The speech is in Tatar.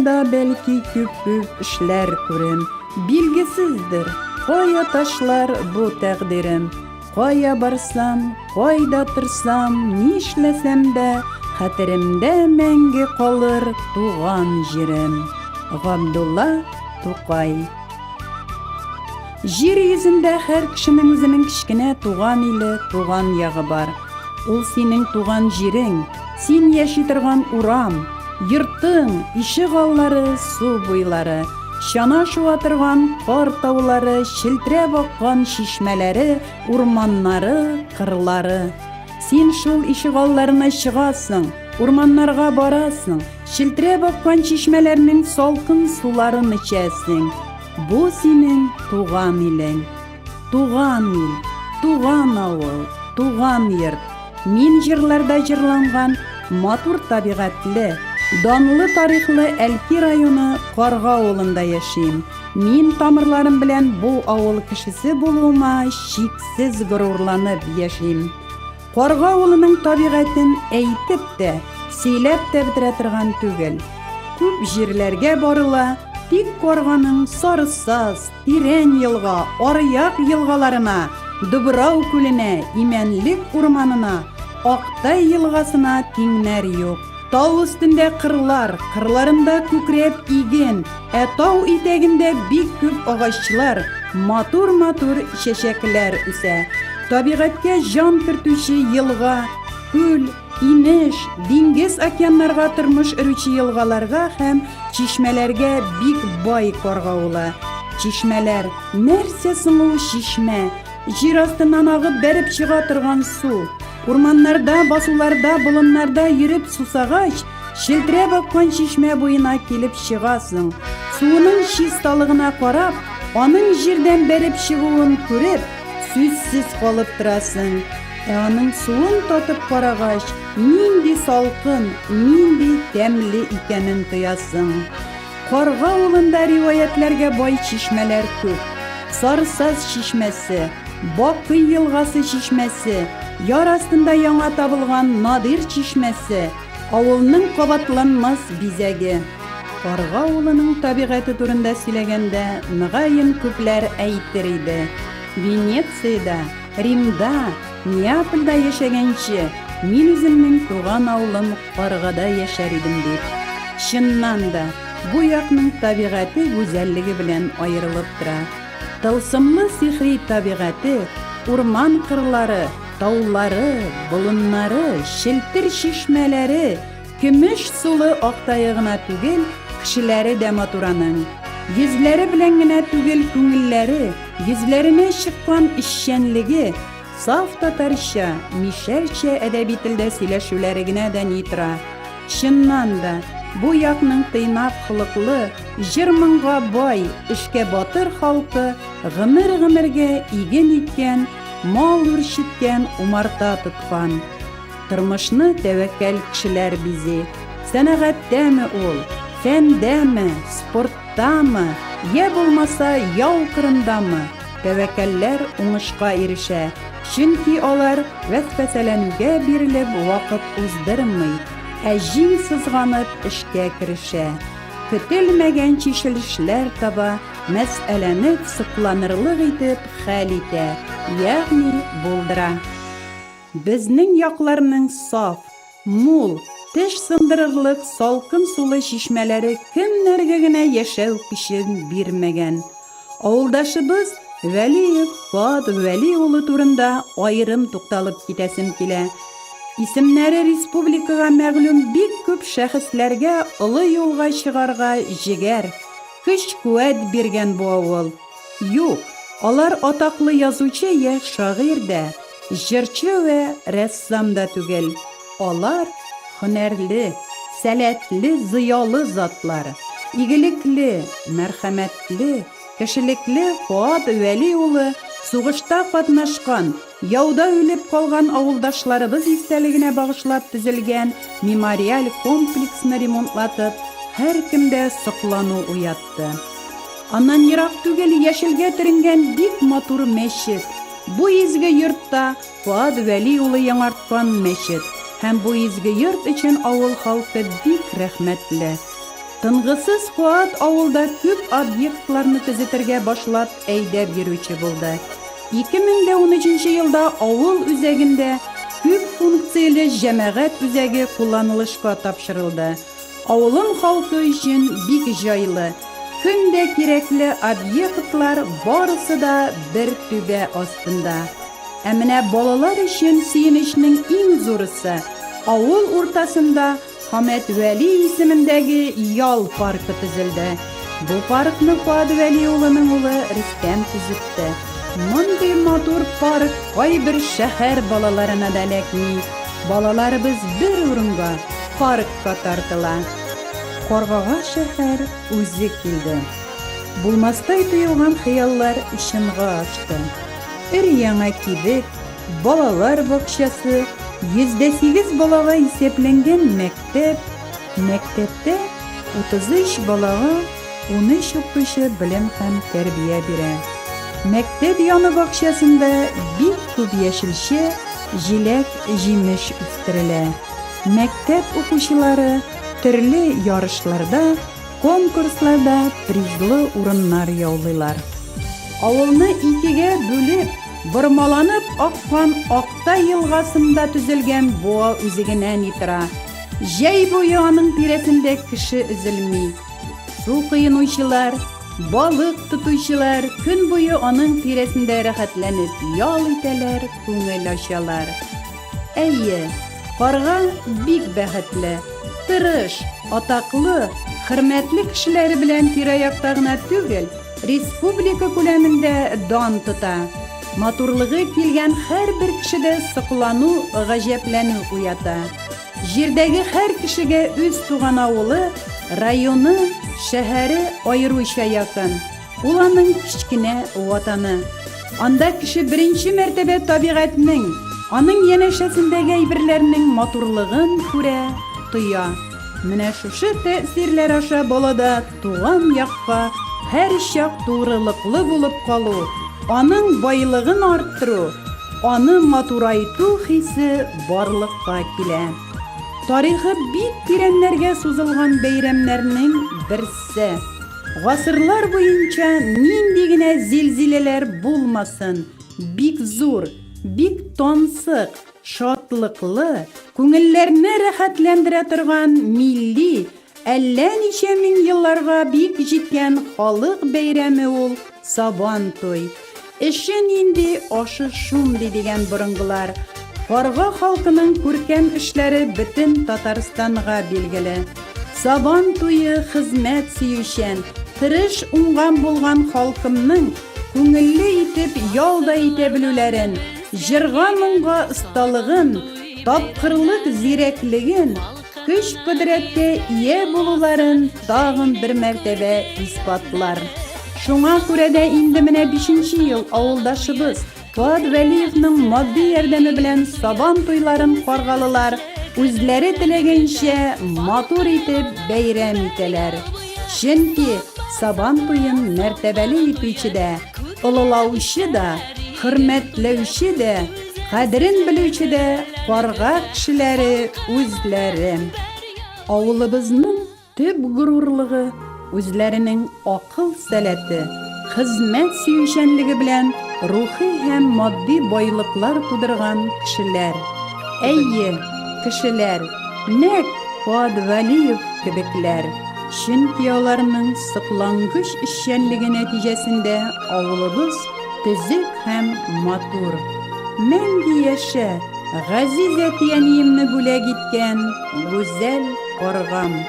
Дөньяда бәлки күп-күп эшләр күрем, Билгесездер, кая ташлар бу тәкъдирем. Кая барсам, кайда торсам, нишләсәм дә, Хәтеремдә мәңге калыр туган җирем. Габдулла Тукай. Җир йөзендә һәр кешенең үзенең кечкенә туган иле, туган ягы бар. Ул синең туган җирең, син яши торган урам, йортың, ишегаллары, су буйлары, чана шуа торган кар таулары, челтерәп аккан чишмәләре, урманнары, кырлары. Син шул ишегалларына чыгасың, урманнарга барасың, челтерәп аккан чишмәләрнең салкын суларын эчәсең. Бу синең туган илең. Туган ил, туган авыл, туган йорт. Мин җырларда җырланган матур табигатьле, данлы тарихлы Әлки районы Карга авылында яшим. Мин тамырларым белән бу авыл кешесе булуыма чиксез горурланып яшим. Карга авылының табигатен әйтеп тә, сөйләп тә бетерә торган түгел. Күп җирләргә барыла, тик Карганың Сарысаз, Тирән елга, Аръяк елгаларына, Дубрау күленә, Имәнлек урманына, Актай елгасына тиңнәр юк. Тау өстендә кырлар, кырларында күкрәп иген, ә тау итәгендә бик күп агачлар, матур-матур чәчәкләр үсә. Табигатькә җан кертүче елга, күл, инеш, диңгез-океаннарга тормыш өрүче елгаларга һәм чишмәләргә бик бай Каргаулы. Чишмәләр, нәрсә соң ул чишмә? Җир астыннан агып бәреп чыга торган су. Урманнарда, басуларда, болыннарда йөреп сусагач, челтерәп аккан чишмә буена килеп чыгасың. Суының чисталыгына карап, аның җирдән бәреп чыгуын күреп, сүзсез калып торасың. Ә аның суын татып карагач, нинди салкын, нинди тәмле икәнен тоясың. Карга авылында риваятьләргә бай чишмәләр күп. Сарсаз чишмәсе, Бакый елгасы чишмәсе, яр астында яңа табылган Надир чишмәсе, авылның кабатланмас бизәге. Карга авылының табигате турында сөйләгәндә, мөгаен, күпләр әйтер иде, Венециядә, Римда, Неапольдә яшәгәнче, мин үземнең туган авылым Каргада яшәр идем дип. Чыннан да, бу якның табигате гүзәллеге белән аерылып тора. Тылсымлы сихри табигате, урман-кырлары, таулары, болыннары, челтер чишмәләре, көмеш сулы Актае гына түгел, кешеләре дә матур аның. Йөзләре белән генә түгел, күңелләре, йөзләренә чыккан эшчәнлеге, Саф татарча, мишәрчә әдәби телдә сөйләшүләре генә дә ни тора. Чыннан да, бу якның тыйнак холыклы, җыр-моңга бай, эшкә батыр халкы гомер-гомергә иген иккән, мал үрчеткән, умарта тоткан. Тормышны тәвәккәл кешеләр бизи. Сәнәгатьтәме ул, фәндәме, спорттамы, йә булмаса яу кырындамы, тәвәккәлләр уңышка ирешә, чөнки алар вәсвәсәләнүгә бирелеп вакыт уздырмый, ә җиң сызганып эшкә керешә. Көтелмәгән чишелешләр таба, мәсьәләне сокланырлык итеп хәл итә, ягъни булдыра. Безнең якларның саф, мул, теш сындырырлык салкын сулы чишмәләре кемнәргә генә яшәү көчен бирмәгән. Авылдашыбыз Вәлиев Фоат Вәли улы турында аерым тукталып китәсем килә. Исемнәре республикага мәгълүм бик күп шәхесләргә олы юлга чыгарга җегәр, көч-куәт биргән бу авыл. Юк, алар атаклы язучы йә шагыйрь дә, җырчы вә рәссам да түгел. Алар, һөнәрле, сәләтле, зыялы затлар. Игелекле, мәрхәмәтле, кешелекле Фоат Вәли улы сугышта катнашкан, яуда үлеп калган авылдашларыбыз истәлегенә багышлап төзелгән мемориаль комплексны ремонтлатып, һәркемдә соклану уятты. Аннан ерак түгел яшелгә төренгән бик матур мәчет. Бу изге йортта Фоат Вәли улы яңарткан мәчет һәм бу изге йорт өчен авыл халкы бик рәхмәтле. Тынгысыз Фоат авылда күп объектларны төзетергә башлап әйдәп йөрүче булды. 2013 елда авыл үзәгендә күп функцияле җәмәгать үзәге кулланылышка тапшырылды. Авылым халкы өчен бик җайлы, көн дә кирәкле объектлар барысы да бер түбә астында. Ә менә балалар өчен сөенечнең иң зурысы, авыл уртасында Хамәт Вәли исемендәге ял паркы төзелде. Бу паркны Фоат Вәли улының улы Рөстәм төзетте. Мондый матур парк кайбер шәһәр балаларына да эләкми. Балаларыбыз бер урынга, паркка тартыла. Каргага шәһәр үзе килде. Булмастай тоелган хыяллар чынга ашты. Өр-яңа кибет, балалар бакчасы, 108 балага исәпләнгән мәктәп, мәктәптә 33 балага 13 укытучы белем һәм тәрбия бирә. Мәктәп яны бакчасында бик күп яшелчә, җиләк-җимеш үстерелә. Мәктәп укучылары төрле ярышларда, конкурсларда призлы урыннар яулыйлар. Авылны икегә бүлеп, бормаланып аккан Актай елгасында төзелгән буа үзе генә ни тора. Җәй буе аның тирәсендә кеше өзелми. Су коенучылар, балык тотучылар көн буе аның тирәсендә рәхәтләнеп ял итәләр, күңел ачалар. Әйе, карга бик бәхетле, тырыш, атаклы, хөрмәтле кешеләре белән тирә-якта гына түгел, республика күләмендә дан тота. Матурлыгы килгән һәрбер кешедә соклану, гаҗәпләнү уята. Җирдәге һәр кешегә үз туган авылы, районы, шәһәре аеруча якын. Ул аның кечкенә ватаны. Анда кеше беренче мәртәбә табигатьнең, аның янәшәсендәге әйберләрнең матурлыгын күрә, тоя. Менә шушы тәэсирләр аша балада туган якка һәрчак тугрылыклы булып калу, аның байлыгын арттыру, аны матурайту хисе барлыкка килә. Тарихы бик тирәннәргә сузылган бәйрәмнәрнең берсе. Гасырлар буенча нинди генә зилзиләләр булмасын, бик зур, бик тансык, шатлыклы, күңелләрне рәхәтләндерә торган милли, әллә ничә мең елларга бик җиткән халык бәйрәме ул Сабан туй. Эше нинди, ашы шундый дигән борынгылар. Карга халкының күркәм эшләре бөтен Татарстанга билгеле. Сабан туе хезмәт сөючән, тырыш, уңган булган халкымның күңелле итеп ял да итә белүләрен, җырга-моңга осталыгын, тапкырлык зирәклеген, көч-кодрәткә ия булуларын тагын бер мәртәбә исбатлар. Шуңа күрә дә инде менә бишенче ел авылдашыбыз Фоат Вәлиевның матди ярдәме белән Сабан туйларын каргалылар үзләре теләгәнчә матур итеп бәйрәм итәләр. Чөнки Сабан туен мәртәбәле итүче дә, олылаучы да, хөрмәтләүче дә, кадерен белүче дә карга кешеләре үзләре. Авылыбызның төп горурлыгы, үзләренең акыл сәләте, хезмәт сөючәнлеге белән рухи һәм матди байлыклар тудырган кешеләр. Әйе, кешеләр, нәкъ Фоат Вәлиев кебекләр. Чөнки аларның соклангыч эшчәнлеге нәтиҗәсендә авылыбыз төзек һәм матур. Мәңге яшә, газиз әти-әниемне бүләк иткән гүзәл каргам!